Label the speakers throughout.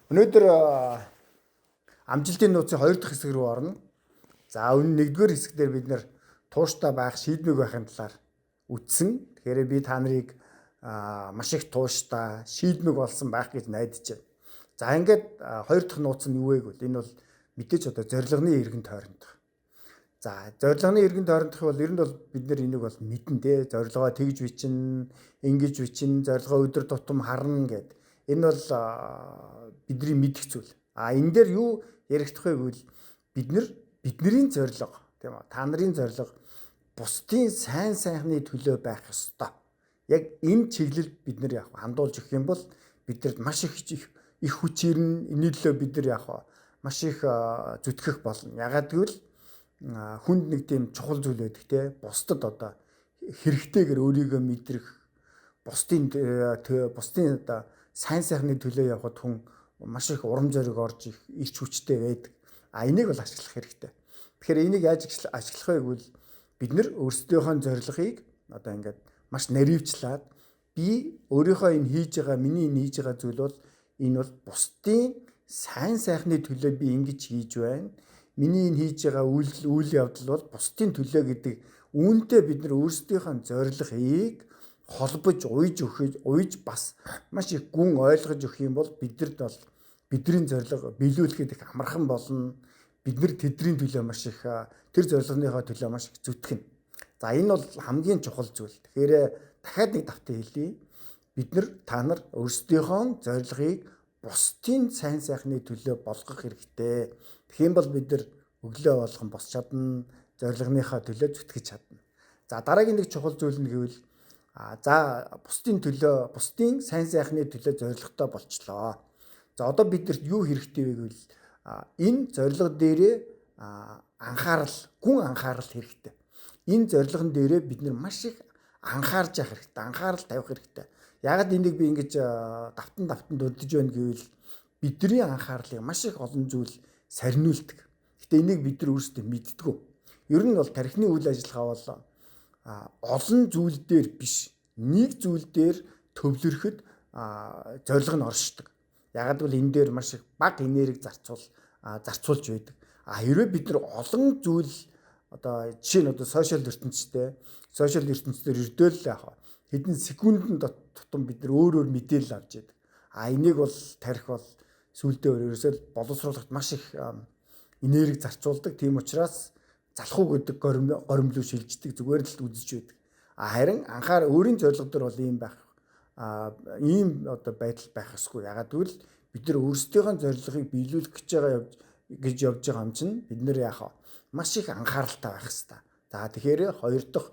Speaker 1: Өнөөдөр амжилтын нууцын 2 дахь хэсэг рүү орно. За нэгдүгээр хэсэг дээр бид нэр тууштай байх, шийдмэг байхын талаар үтсэн. Тэгэхээр би та нарыг маш их тууштай, шийдмэг болсон байх гэж найдаж байна. За ингээд хоёр дахь нууц нь юу вэ гэвэл энэ бол мэдээж одоо зорилгоны эргэн тойрондох. За зорилгоны эргэн тойрондох бол ер нь бол бид нэр энийг бол мэднэ те. Зорилгоо тэгж бичин, ингэж бичин, зорилгоо өдөр тутам харна гэд. Энэ бол бидний мэдэх зүйл. А энэ дээр юу яригдах вэ гэвэл бид нар бидний зорилго тийм үү? Та нарын зорилго бусдын сайн сайхны төлөө байх ёстой. Яг энэ чиглэлд бид нар яг хандуулж өгөх юм бол бидэрт маш их их хүч ирнэ. Энэ төлөө бид нар яг маш их зүтгэх болно. Ягаад гэвэл хүнд нэг тийм чухал зүйл байдаг те. Бусдад одоо хэрэгтэйгэр өөрийгөө мэдрэх, бусдын бусдын одоо сайн сайхны төлөө явхад хүн маш их урам зориг орж их ирч хүчтэй байдаг. А энийг бол ашиглах хэрэгтэй. Тэгэхээр энийг яаж ашиглах вэ гэвэл бид нар өөрсдийнхөө зорилгыг одоо ингээд маш наривчлаад би өөрийнхөө энэ хийж байгаа миний энэ хийж байгаа зүйл бол энэ бол бусдын сайн сайхны төлөө би ингэж хийж байна. Миний энэ хийж байгаа үйл явдал бол бусдын төлөө гэдэг үүнтэй бид нар өөрсдийнхөө зорилгыг холбож уйж өгөх уйж бас маш их гүн ойлгож өгөх юм бол бидэрт бол бидний зорилго биелүүлэхэд их амархан болно. Бид нар тэдний төлөө маш их тэр зорилгоныхоо төлөө маш их зүтгэнэ. За энэ бол хамгийн чухал зүйл. Тэгэхээр дахиад нэг давтан хэлье. Бид нар та нар өөрсдийнхөө зорилгыг бусдын сайн сайхны төлөө болгох хэрэгтэй. Тэгэх юм бол бид нар өглөө болгон босч чадна, зорилгоныхоо төлөө зүтгэж чадна. За дараагийн нэг чухал зүйл нь гэвэл за бусдын төлөө, бусдын сайн сайхны төлөө зорилготой болчлоо. За одоо бидэрт юу хэрэгтэй вэ гэвэл энэ зорилго дээрээ анхаарал, гүн анхаарал хэрэгтэй. Энэ зорилгон дээрээ бид нар маш их анхаарч явах хэрэгтэй, анхаарал тавих хэрэгтэй. Яагаад энийг би ингэж давтан давтан дурдж байна гэвэл бидний анхаарлыг маш их олон зүйл сарниулдаг. Гэтэ энийг бид нар өөрсдөө мэддэггүй. Ер нь бол тархины үйл ажиллагаа бол олон зүйл дээр биш, нэг зүйл дээр төвлөрөхөд зорилго нь оршдог. Яагаад гэвэл энэ дээр маш их бага энерги зарцуулж байдаг. А хэрвээ бид нар олон зүйл одоо жишээ нь одоо сошиал ертөнцтэй, сошиал ертөнцийн ердөөл яг хэдэн секундэд тутам бид нар өөр өөр мэдээлэл авч яадаг. А энийг бол тарих бол сүулдэ ерөөсөө боловсруулахад маш их энерги зарцуулдаг. Тийм учраас залхуу гэдэг горимлуу шилждэг, зүгээр л үзэж байдаг. А харин анхаар өөрийн зорилго дээр бол ийм байх ийм одоо байдал байх ёсгүй. Ягаад гэвэл бид нар өөрсдийнхөө зорилгыг биелүүлэх гэж байгаа гэж явж байгаа юм чинь бид нар яах вэ? Маш их анхааралтай байх ёстой. За тэгэхээр хоёр дахь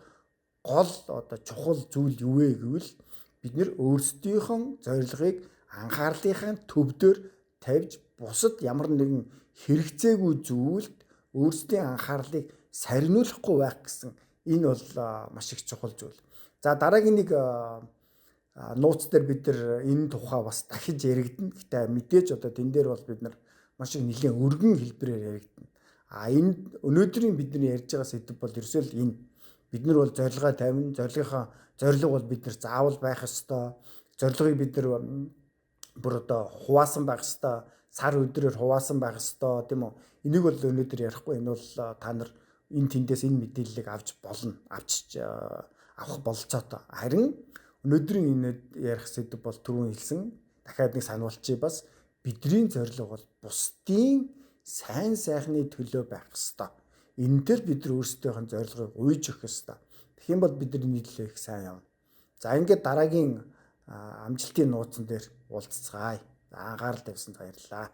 Speaker 1: гол одоо чухал зүйл юу вэ гэвэл бид нар өөрсдийнхөө зорилгыг анхаарлынхаа төвдөр тавьж бусад ямар нэгэн хэрэгцээгүй зүйлд өөрсдийн анхаарлыг сарниулахгүй байх гэсэн энэ бол маш их чухал зүйл. За дараагийн нэг нууц дээр бид нар энэ тухай бас дахиж яригдана. Гэтэ мэдээж одоо тэн дээр бол бид нар маш их нэлээд өргөн хэлбэрээр яригдана. А энэ өнөөдрийн бидний ярьж байгаа сэдэв бол ерөөсөө л энэ. Бид нар бол зорилгоо тавина. Зорилгынхаа зорилго бол бид нар заавал байх ёстой. Зорилгыг бид нар бүр одоо хуваасан байх ёстой. Сар өдрөөр хуваасан байх ёстой, тийм үү? Энийг бол өнөөдөр ярихгүй. Энэ бол та нар энэ тэндээс энэ мэдээллийг авч болно. Авч авах бололцоотой. Харин өнөөдрийн энэ ярих сэдэв бол түрүүн хэлсэн. Дахиад нэг сануулчих бас бидний зорилго бол бусдын сайн сайхны төлөө байх ёстой. Энэтэй л бид нар өөрсдийнхөө зорилгыг уйж өгөх ёстой. Тэгэх юм бол бид нар энэ төлөө их сайн явна. За ингээд дараагийн амжилтын нууцан дээр уулзцгаая. За анхаарал тавьсанд баярлалаа.